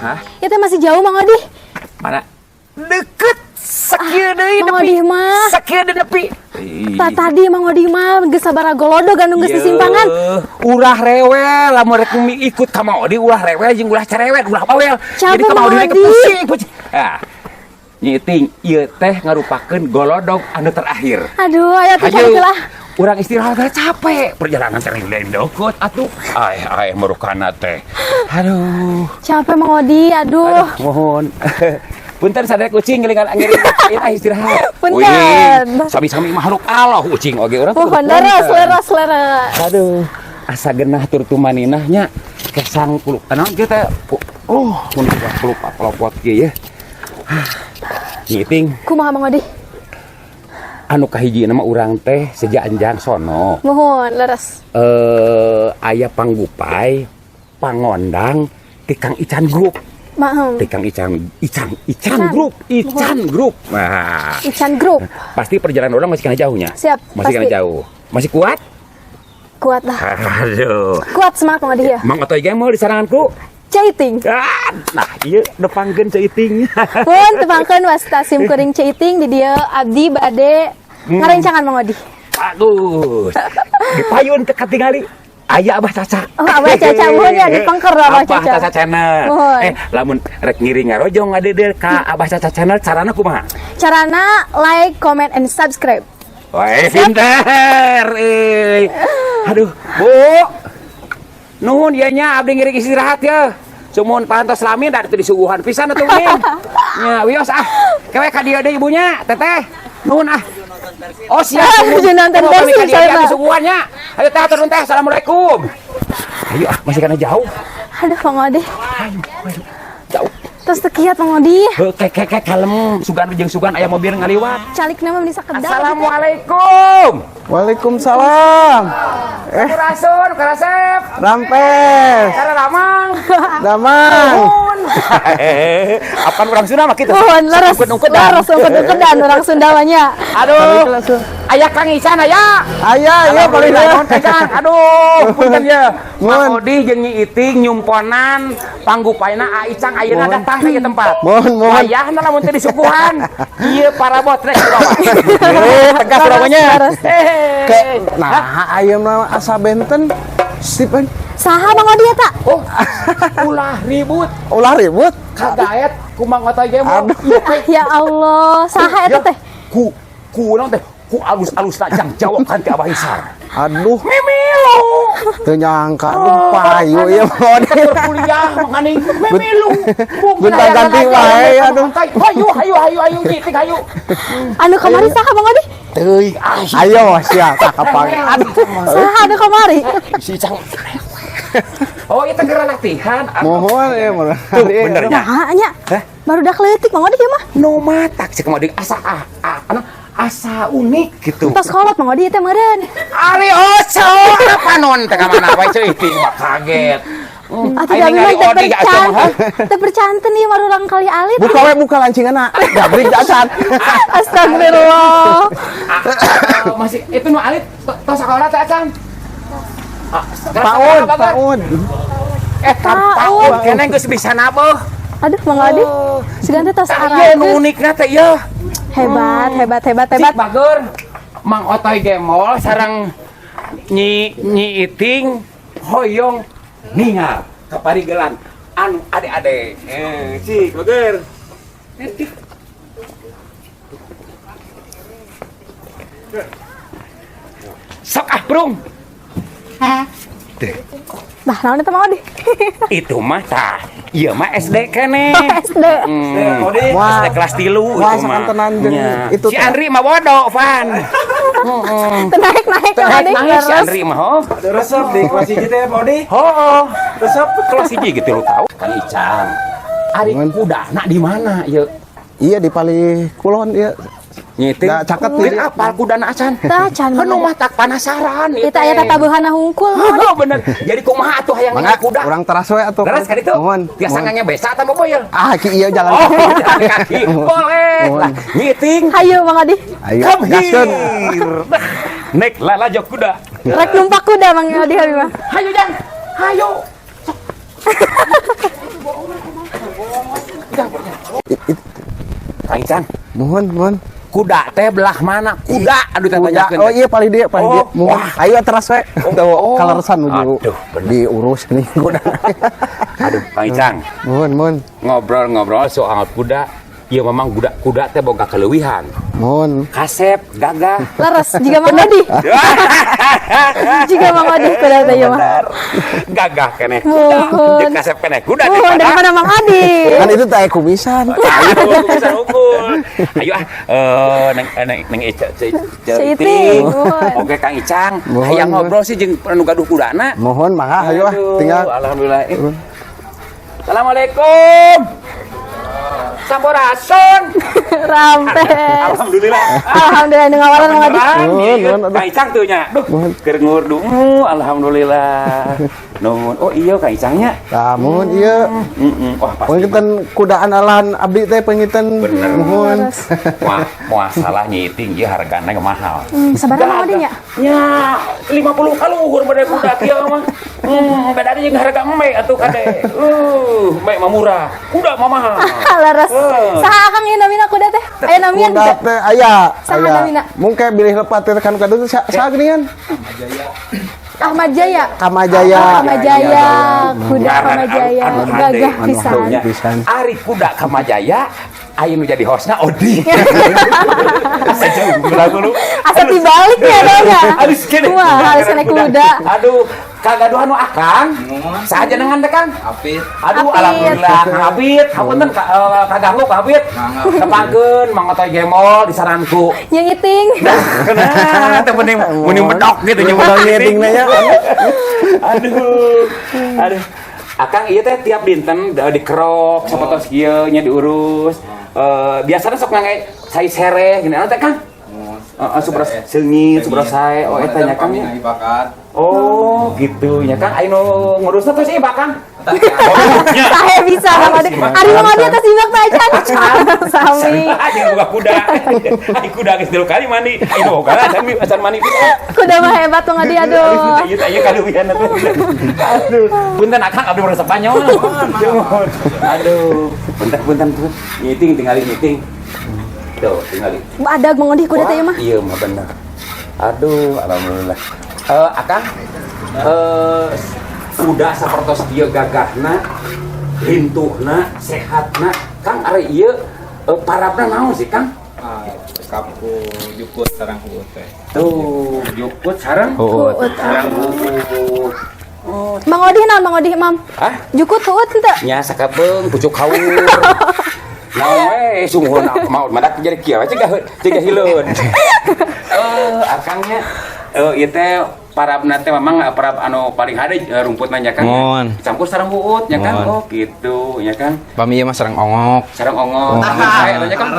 Hah? Itu masih jauh, Mang Odi. Mana? Deket. Sakieu deui. Mang nepi. Odi mah. Sakieu deui nepi. Tadi Mang Odi mah geus sabaraha golodog anu geus di simpangan. Ulah rewel, lamun rek ikut ka Mang Odi ulah rewel jeung ulah cerewet, ulah bawel. Capek, Jadi ka Mang Odi Mang rek Odi. Pusing, pusing. Ah. Nyiting ieu teh ngarupakeun golodog anu terakhir. Aduh, ayo tuh Hayu. cari lah. Urang istirahat teh capek. Perjalanan teh lain dokot atuh. Ai ai merukana teh. Aduh. Capek, Mang Odi, aduh. Aduh, mohon. Punten sadaya kucing ngiringan ngiring ah istirahat. Punten. Wih, sami-sami makhluk Allah ucing oge urang tuh. Mohon leres, leres, leres. Aduh, asa genah tur tumaninah nya kesang kuluk. Naon kieu teh? Oh, mun pelupa pelopot kieu ya. Ngiting. Kumaha, Mang Odi? Anu kahiji nama urang teh sejaanjang sono. Mohon leres. Aya panggupai, pangondang ti Kang Ican Group. Maem. Ti Kang Ican Ican Ican Ican. Group, Ican Group. Nah, Ican Group. Pasti perjalanan orang masih kena jauhnya. Siap, Masih kena pasti. Jauh. Masih kuat? Kuat lah. Aduh. Kuat, semangat, Mang Odi ya. Mang Otoy ge mau disaranganku. Caiting. Ah, nah, iya depangkeun caiting. Pun tepangkeun wasta sim kuring Caiting di dieu abdi bade ngarencangan, Mang Odi. Bagus. Dipayun teu katingali. Aya Abah Caca. Oh, Abah Caca, muhun ya, dipengker Abah Abah Caca. Caca Channel. Muhun. Eh, lamun rek ngiring ngarojong ngadeudeuh ka Abah Caca Channel carana kumaha? Carana like, comment, and subscribe. Wah, pinter. Eh. Aduh, Bu. Nuhun ya nya abdi ngiring istirahat ya. Sumuhun parantos lami da teu disuguhan pisan atuh nih. Nya wios ah. Kewe ka dieu deui ibunya, Teteh. Nuhun ah. Oh, siap. Nuju nonton Nuhun, kami Persib, ka dieu saya deui mah. Disuguhan nya. Ayo teh turun teh. Assalamualaikum. Ayo ah, masih kana jauh. Aduh, Mang Odi. Ayo, ayo. Jauh. Terus teu kiat, Mang Odi. Heuh, ke ke ke kalem. Sugan jeung sugan aya mobil ngaliwat. Calik nama meni sakedap. Assalamualaikum. Waalaikumsalam. Eh, Kurasun, kurasep. Rampes. Cara lamang. Damang. Nuhun. Apaan orang Sunda mah kitu? Mohon leres. Ungked-ungkedan. Leres ungked-ungkedan orang Sunda mah nya. Aduh. Aya Kang Ican aya. Aya, iya paling Alhamdulillah, nuhun, Kang Ican. Aduh, punten ya. Mang Nuhun. Odi jeung Nyi Iting nyumponan panggupaina A Icang ayeuna Mohon. Datang ka ieu tempat. Mohon, mohon. Wayahna lamun teu disuguhan. Ieu parabot rek dibawa. Eh, tegas namanya. Leres. Ke nah ayam nama asa benten Stephen. Saha, Mang Odi, eta? Oh, ulah ribut. Ulah ribut. Kagaet ku Mang Otoy ge mau. Aduh. Ya Allah, saha eta teh? Ku ku naon teh? Ku alus-alus jang jawakan ti Abah Isar. Aduh, Mimilu. Teu nyangka aduh payu ieu mah. Keur kuliah mangani mimilu. Gonta ganti wae, aduh. Hayu hayu hayu hayu nyitik hayu. Anu kamari saha, Mang Odi? Teuing. Ayo sia tak kapang. Aduh. Saha anu kamari? Si Icang. Oh, itu geura latihan. Mohon ya, mohon. Tuh, bener nya. Nah, nya. Hah? Baru dah leutik, Mang Odi, ieu mah. No matak cek Mang Odi asa ah, ah, anu, asa unik gitu. Tos kolot Mang Odi teh meureun. Ari oco apa non teh ka mana wae ceuy mah kaget. Atuh Aing da ningali memang teu Odi atuh mah, hah? percan. Teu percanten ieu mah kali alit. Buka we, buka lancinganna. Gabrik acan. Astagfirullah. Ah, masih itu nu alit tos sakola teh acan. Ah, PAUD, PAUD. Eh, PAUD keneh geus bisa nabeuh. Aduh, Mang Odi. Sugan teh tos Tah ieu nu arageus. unikna teh ieu. Hebat, hebat, hebat, Cik hebat. Bager Mang Otoy Gemol sareng Nyi Nyi Iting hoyong ningal ka parigelan anu ade-ade. Eh, cik bager. Eh, Sok ah, Brung. Tuh, Nah, naon eta, Mang Odi? Itu mah tah. Ieu mah SD keneh. SD. Wah. SD kelas 3 Wah, itu mah. sakantenan jeung Nya. itu Si teh. Andri mah bodoh, Van. Teu naik-naik, Mang Naik Odi. naik si Leres. Andri mah, oh. Resep di kelas hiji teh, Pak Odi. Oh, Resep. Kelas 1 gitu lu tahu. Kang Icang. Ari kudana di mana ieu? Iya di palih kulon ieu. Nyiting. Da, caket Lain nih. apal kudana acan. Tah, can, Kan Mang Odi. mah tak penasaran ieu Itu aya teh. tatabuhana hungkul. Oh, bener. Jadi kumaha atuh hayang Mangga ningali kuda? urang teras we atuh. Leres kan itu? Mohon. Tiasa mohon. ngange besa atau mobil? Ah, ki ieu jalan Oh, kaki. jalan kaki. Boleh. Mohon. Lah, nyiting. Hayu, Mang Odi. Ayo, Come gaskeun. here. Naik lalajo kuda. Rek numpak kuda Mang Odi abi mah. Hayu jang. Hayu. Icang. Mohon, mohon. Kuda teh belah mana? Kuda, aduh, Kuda. tanyakeun. Oh iya, paling dia, paling Oh, dia. Mohon. wah. Ayo teras we. Tuh, oh. kaleresan nuju Aduh, bener. Diurus nih kuda. Aduh, Kang Icang. Mohon, mohon. Ngobrol-ngobrol soal kuda. Iya, memang kuda kuda teh boga keleuwihan. Mohon. Kasep, gagah. Leres jiga Mang Odi. Jiga Mang Odi kuda teh ieu mah. Bener. Gagah keneh kuda. Mohon. Jeung kasep keneh kuda. Mohon daripada Mang Odi. Kan itu teh kumisan. Ayo, bisa ukur. Ayo ah, eh neng neng neng Ica Ceu Iting, mohon. Oke, Kang Icang, Mohon, hayang mohon. ngobrol sih jeung anu gaduh kudana. Mohon, mangga ayo ah, Aduh, tinggal. Alhamdulillah. Eh. Assalamualaikum. Sampurasun. Rampes. Alhamdulillah. Alhamdulillah nu ngawalan Mang Odi. Beneran, Nuhun, iya. nuhun, aduh. Kang Icang tuh nya. Duh, keur ngurdungu, alhamdulillah. Nuhun. Oh iya, Kang Icangnya. Tah, mohon ieu. Heeh. Wah, pasti. Panginten kudaan alahan abdi teh panginten. Bener. Mohon. Wah, moal salah nyiting ieu hargana mahal. Sabaraha Mang Odi nya? Ya, 50 kaluhur bade kuda kieu mah. Beda jeung harga embe atuh kade. Embe mah murah, kuda mah mahal. Leres. Eh. Saha Akang ieu namina kuda teh? Aya namian Kuda teu? teh aya. Saha Aya. namina? Mungkin bilih lepat teh kan kadu teh saha geuningan? Ahmad Jaya. Kamajaya. Oh, Kamajaya, kuda Ngaran Kamajaya, anu hade. gagah Anu pisan. hade. Pisan. Ari kuda Kamajaya, aya nu jadi hostna Odi. Asa jauh lagu lu. Asa dibalik ya dong ya. Halus kene. Wah, halus kene kuda. Aduh, kagaduhan nu Akang. Saha jenengan teh, Kang? Apit. Aduh, Apit. alhamdulillah, Kang Apit. Hapunten ka, kaganggu Kang Apit. Tepangkeun Mang Otoy Gemol disaranku. Yang ngiting. Nah, teh mending mending bedok gitu nya. Bedok ngiting na nya. Aduh. Aduh. Akang ieu teh tiap dinten dikerok sapertos kieu nya diurus. Eh, biasanya sok ngangge sai sereh gini anu teh, Kang. Heeh, subros seungit, subros sae. Oh, eta nya, Kang, nya. Bakat. Oh, gitu nya, Kang. Aya nu ngurusna terus ieu Kang. Oh, nya. Sahe bisa Mang Odi. Ari Mang Odi atas ibak teh acan. Sami. Aja boga kuda. Ai kuda geus tilu kali mandi. Ai boga acan acan mandi. Kuda mah hebat Mang Odi, aduh. Ieu teh ieu kaluwihan atuh. Aduh, punten Akang, abdi merasa panjang. Aduh, punten punten tuh. Nyiting tinggali nyiting. Tuh, tinggali. Badag Mang Odi kuda teh ieu mah. Iya mah bener. Aduh, alhamdulillah. Eh, Akang, eh kuda sapertos ieu gagahna, lintuhna, sehatna. Kang, ari ieu parabna naon sih, Kang? Ah, kapu jukut sareng huut teh. Tuh, jukut sareng Huut. Sareng huut. Oh, Mang Odi naon Mang Odi, Mam? Ah? Jukut huut henteu? Nya sakapeung pucuk haur. Naon we sungguh mau madak jadi kieu we cegah cegah hileun. Eh, Akangnya eh ieu teh parabna teh memang parab anu paling hade rumputna nya, Kang. Mohon. Campur sareng huut nya, Kang. Mohon. Oh, gitu nya, Kang. Pami ieu mah sareng ongok. Sareng ongok. Sae nya, Kang.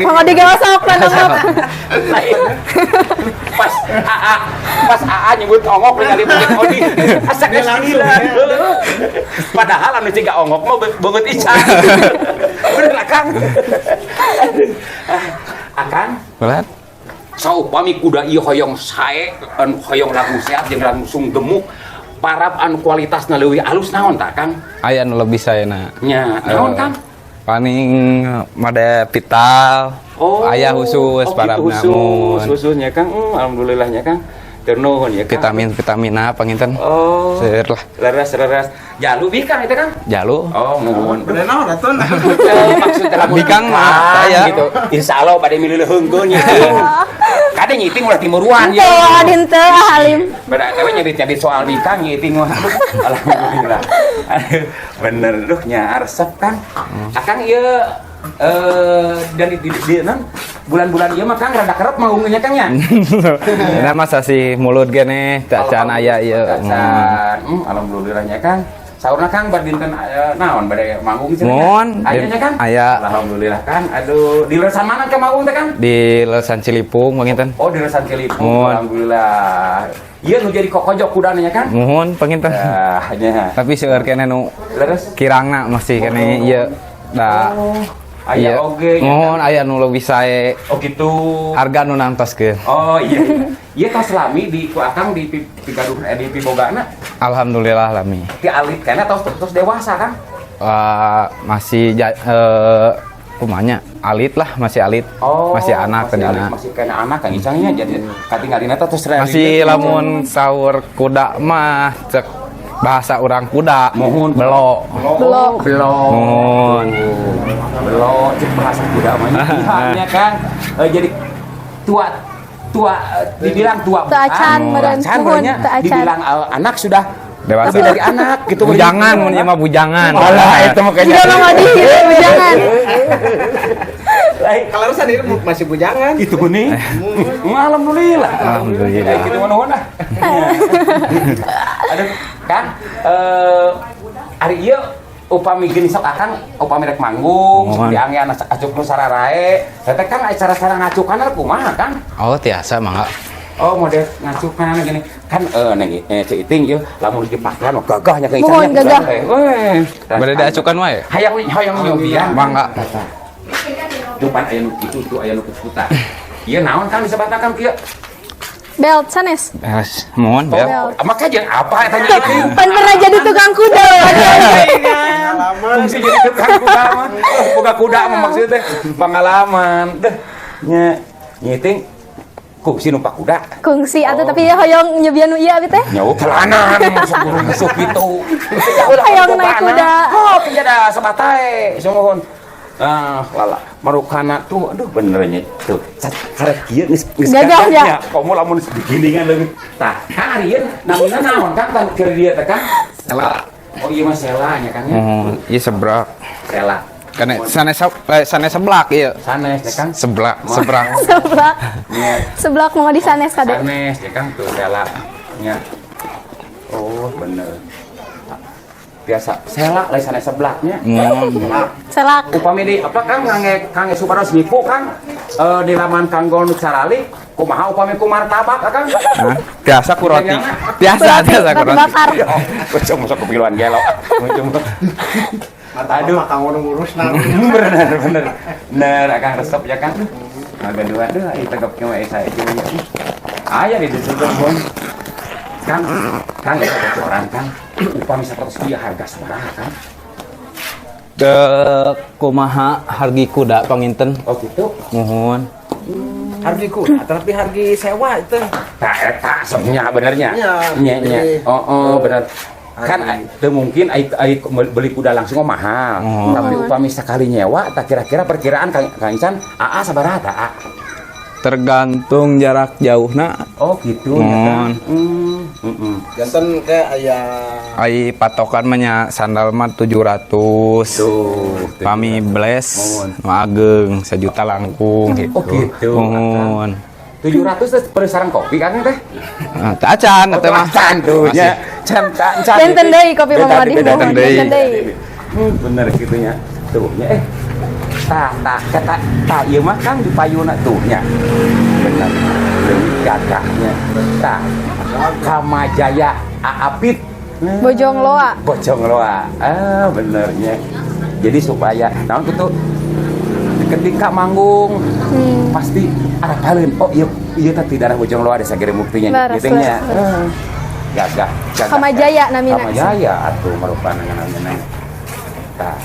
Mang Odi ge masuk lan ongok. Lain. Pas AA, pas AA nyebut ongok ningali beungeut Odi. Asa geus gila. Padahal anu ciga ongok mah beungeut Ica. Bener, Akang. Ah, Akang, Berat? saupami kuda ieu hoyong sae, anu hoyong langsung sehat jeung langsung gemuk, parab anu kualitasna leuwih alus naon tah, Kang? Aya nu lebih saena. Nya, naon, Eh, Kang? Paling made vital. Aya khusus oh, gitu, parabna khusus, mun. Khususnya, Kang. Alhamdulillahnya, Kang. Hatur nuhun ya, Kang. Vitamin vitamina panginten. Oh. Seueur lah. Leres leres. Jalu bikang itu, Kang? Jalu. Oh, nuhun. Bener naon atuh? Eh, maksud dalam Bikang mah saya. Gitu. Insya Allah pada milih leheungkeun ya. Kade nyiting ulah timuruan Henteu, ya. Odi henteu ah, Halim. Beda tapi nyedit-nyedit soal bikang nyiting mah. Alhamdulillah. Aduh, bener duh nya resep, Kang. Akang ieu eh dan di non bulan-bulan ieu mah, Kang, rada kerep manggungnya, Kang, nya. Nah, masa sih mulut gene tak can aya ieu. Acan. Alhamdulillahnya, Kang. Saurna, Kang, bar dinten naon bade manggung cenah? Mohon. Aya nya, Kang? Aya. Alhamdulillah, Kang. Aduh, di leresan mana ke manggung teh, Kang? Di Lesan Cilipung panginten. Oh, di leresan Cilipung. Mohon. Alhamdulillah. Ieu nu jadi kokojok kudana nya, Kang? Muhun panginten. Ah, nya. Tapi seueur keneh nu Leres. kirangna masih keneh ieu da. Oh, aya Iya. oge nya, Muhun Kang. aya nu leuwih sae. Oh, gitu. Harga nu nantoskeun. Oh iya. Iya tos lami di ku Akang di pigaduh di pibogana? Alhamdulillah lami. Ti alit keneh tos tos dewasa, Kang? Masih Kumanya alit lah, masih alit. Oh, masih anak masih alit, tadina. Masih kena anak Kang Icangnya jadi katinggalina teh terus Masih lamun sahur kuda mah cek bahasa orang kuda. Mohon. Belo. Belo. Belo. Mohon. Belo cek bahasa kuda mah nya Kang. Jadi tua tua dibilang tua Teu acan, bukan. meureun. Acan, Nuhun, meureunnya. teu acan. Dibilang anak sudah Dewasa. lebih dari anak gitu. Bujangan mun ieu mah bujangan. Alah, itu mah kayaknya. Juga Mang Odi gitu, bujangan. Kalau sendiri masih bujangan. Itu nih. Alhamdulillah. Alhamdulillah. Gitu mah nuhun ah. Aduh, Kang, ari ieu upami geuning sok akang upami rek manggung sok Mohon. diangge acuk nu sararae. Teh Kang cara-cara ngacukan kumaha Kang? Oh, tiasa mangga. Oh, model ngacukan gini. Kan neng Ceu Iting ieu lamun dipakean mah gagahnya Kang Mohon, gagah. Weh. Bade diacukan wae. Hayang hayang nyobian. Mangga. Dupan aya nu kitu tuh aya nu kitu tah. Ieu naon Kang disebatan Kang kieu? Belt sanes. Beres. Mohon bel. Belt. Maka jeung apa eta nya Iting? Pan pernah jadi tukang kuda. Fungsi jadi tukang kuda mah. Boga kuda mah maksudnya teh pengalaman. Deh. Nya nyiting kungsi numpak kuda. Kungsi atuh tapi ya hoyong nyobian nu ieu abi teh. Nyawa pelanan masuk guru masuk gitu. Hayang naik kuda. Oh, ada sebatai. Sungguhun. Ah, lala marukana tuh aduh benernya tuh. Karek kieu geus geus Gagah ya. Komo lamun digilingan leuwih. Tah, Kang Arieun namina naon Kang tah keur dieu teh Kang? Sela. Oh iya mah sela nya Kang ya. Mohon, ieu seblak. Sela. Kane sanes sanes seblak ieu. Sanes ya Kang. Seblak, sebrang. Seblak. Nya. Seblak mau di sanes kade. Sanes ya Kang tuh sela. Nya. Oh, bener. Biasa sela lain sanes seblaknya. Mohon. Selak. Upami di apa Kang ngangge kangge supados nipu Kang di laman kanggo nu carali kumaha upami ku martabak Kang? Hah? Tiasa ku roti. Tiasa, tiasa ku Roti roti. bakar. Kucung masuk kepiluan gelo. Kucung. Aduh, kang ngurus nang. Bener bener. Bener Akang resep ya Kang. Agak dua deh, ieu tegap ke wae saya jeung. Aya di ditu Bon. Kang, Kang eta bocoran Kang. Upami 100 ieu harga sabaraha Kang? Ke kumaha hargi kuda panginten? Oh gitu. Mohon. Hargi kuda, tapi hargi sewa itu. Tah eta sebenarnya benernya. Iya. Nya nya. Oh, oh bener. Kan Hargi. teu mungkin ai ai beli kuda langsung mah mahal. Oh. Tapi upami sekali nyewa tak kira-kira perkiraan Kang Kang Ican AA sabaraha tah AA? Tergantung jarak jauhna. Oh gitu ya Kang. Mohon. Heeh. Janten kayak aya Ai patokan mah nya sandal mah 700. Tuh. Pami bles Mohon. nu ageng sejuta langkung gitu. Oh, gitu. Mohon. 700 teh per sarang kopi kan teh? Nah, teu acan eta mah. Can tuh nya. Can can can. Benten deui kopi Mang Beda, Odi. beda, Mohon, deui. benten deui. Bener gitu nya. Tuh nya tah tah kata tah ieu mah Kang di payuna tuh nya. Bener. Leuwih gagahnya. Tah. Kamajaya Aapit. Bojong Loa. Bojong Loa. Ah, benernya. Jadi supaya naon gitu ketika manggung pasti arapaleun. Oh iya iya teh di darah Bojong Loa desa gede muktinya Leres, gitu nya. leres, leres. Gagah, gagah. Kamajaya namina. Kamajaya atuh merupakan namina. Tah.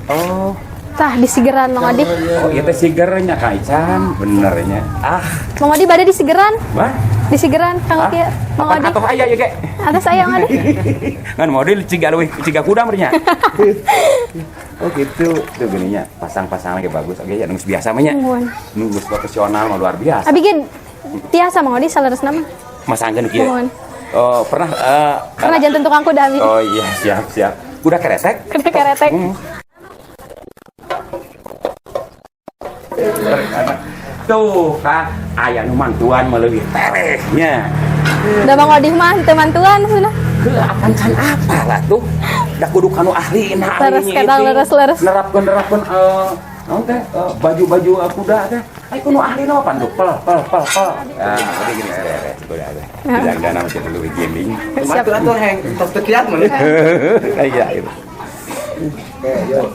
Oh, Tah disigeran Mang Odi. oh iya teh sigernya Kang Ican, benernya. Ah, Mang Odi bade disigeran. wah. Disigeran Kang Ah, Oki. Mang apa Odi. atau aya ya ge? Atas aya Mang Odi. Ngan model ciga leuwih ciga kuda meureun nya. Oh gitu. Tuh gininya pasang-pasang lagi bagus. Oke, ya nunggu biasa mah nya. Nuhun. Nunggu profesional mah luar biasa. Abi ge tiasa Mang Odi saleresna mah. Mas Anggen kieu. Nuhun. Oh, pernah Pernah janten tukang kuda abi. Oh iya, siap, siap. Kuda keresek? Kuda keretek. Tuh, Kak, aya nu mantuan mah leuwih terehnya. Da Mang Odi mah teu mantuan cenah. Heuh, apan can apa lah tuh. Da kudu kanu ahli nah Leres, ketang, leres, leres. Nerapkeun nerapkeun naon teh baju-baju kuda teh. Ai kudu ahli naon pan tuh pel pel pel pel. Ah, jadi gini beres kuda teh. Bilang dana mah teu leuwih ginding. Siap. Matu atuh heng tos teu kiat mah. Iya, itu. Oke, yo.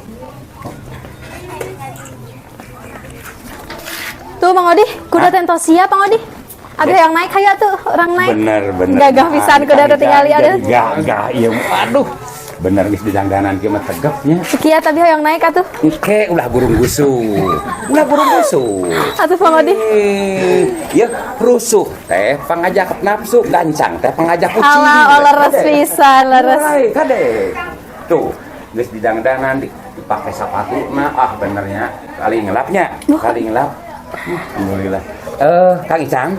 Tuh Mang Odi, kuda teh entos siap Mang Odi. Ada yang naik kayak tuh, orang naik. Bener, bener. Gagah pisan kuda teh tingali ada. Gagah, iya. Aduh. Bener geus didangdanan kieu mah tegepnya. Kieu tapi hoyong naik atuh. Engke ulah burung gusuh. Ulah burung gusuh. Atuh, Mang Odi. Eh, ya rusuh teh pangajak nafsu, gancang teh pangajak kucing. Alah, oh, leres pisan, leres. Mulai, kade. Tuh, geus didangdanan dipakai sepatu nah, ah benernya kali ngelapnya, kali ngelap. Alhamdulillah. Eh, Kang Icang.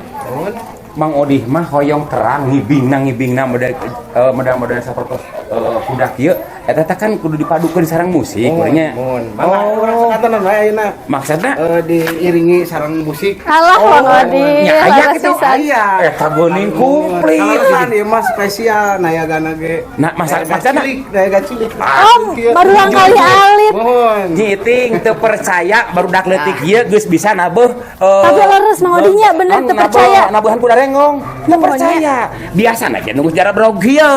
Mang Odih mah hoyong terang ngibingna ngibingna model model-model sapertos kuda kieu eta teh kan kudu dipadukeun sareng musik nya. Mohon. Mangga urang sakantenan wae ayeuna. Maksudna Diiringi sareng musik. Alah, Mang Odi, nya aya leres kitu. pisan. Aya. Eta geuning komplit. Kaleresan ieu mah spesial nayagana ge. Nah, masa Nayaga maksudna cilik, nayaga cilik. Oh, barulang kali alit. Mohon. Nyiting teu percaya barudak leutik ieu geus bisa nabeuh Tapi leres Mang Odinya, bener teu percaya. Nabuhan kuda renggong teu percaya. Biasa aja nunggu sejarah brog ieu.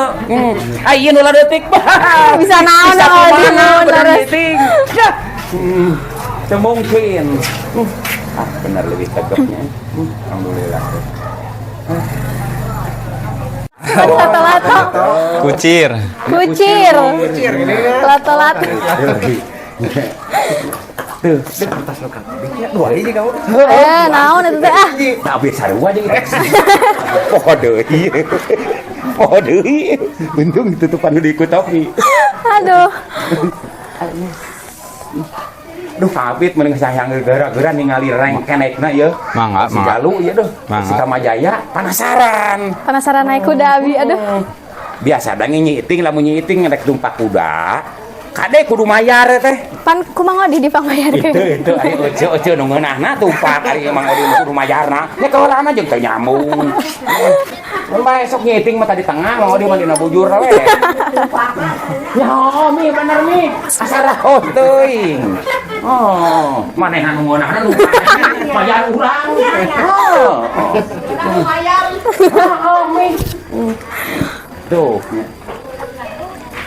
Ah ieu nu leutik. Bisa naon, Bisa Mang Odi, kumaha naon, bener leres. nyiting. Ya. Teu mungkin. Ah bener lebih tegapnya. Alhamdulillah. Lato-lato. Kucir. Kucir. Kucir gini ya. Lato-lato. Tuh. Kertas nu kabeh. Dua hiji kamu. Eh, naon itu teh ah. Nah, abis sarua jeung poho deui. Poho deui. Untung ditutupan deui ku topi. Aduh. Duh, kabit mending sayang gara-gara ningali rengkenekna ieu. Mangga, Si mangga. Jalu ieu duh. Mangga. Si Kamajaya penasaran. Penasaran naik kuda abi, aduh. Biasa da nyiting lamun nyiting rek tumpak kuda. Kade kudu mayar teh. Pan ku Mang Odi dipangbayarkeun. Itu ari ece ece nu ngeunahna tumpak ari Mang Odi mah kudu mayarna. Nya keulana jeung teu nyambung. Mun bae sok nyiting mah tadi tengah Mang Odi mah dina bujur we. Ya mi bener mi. Asa raos teuing. Oh, manehna nu ngeunahna nu bayar urang. Oh. Oh, mi. Tuh.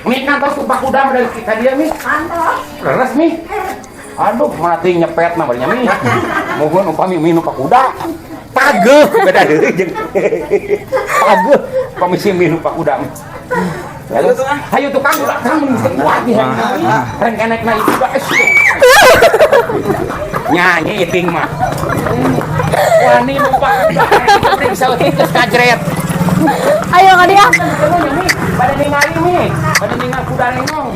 Mi kantos tumpak kuda dari ka dieu mi. Kantos. Leres mi. Aduh, mati nyepet mah barinya mi. Mohon upami mi numpak kuda. Pageuh beda deui jeung pageuh upami si mi numpak kuda. Hayu hayu tukang ulah kang mun geus kuat nih. Rengkenekna itu kuda. Nyanyi iting mah. Wani numpak kuda. Bisa geus kajret. Ayo Mang Odi ah. Pada ningali mi, pada ningali kuda renggong.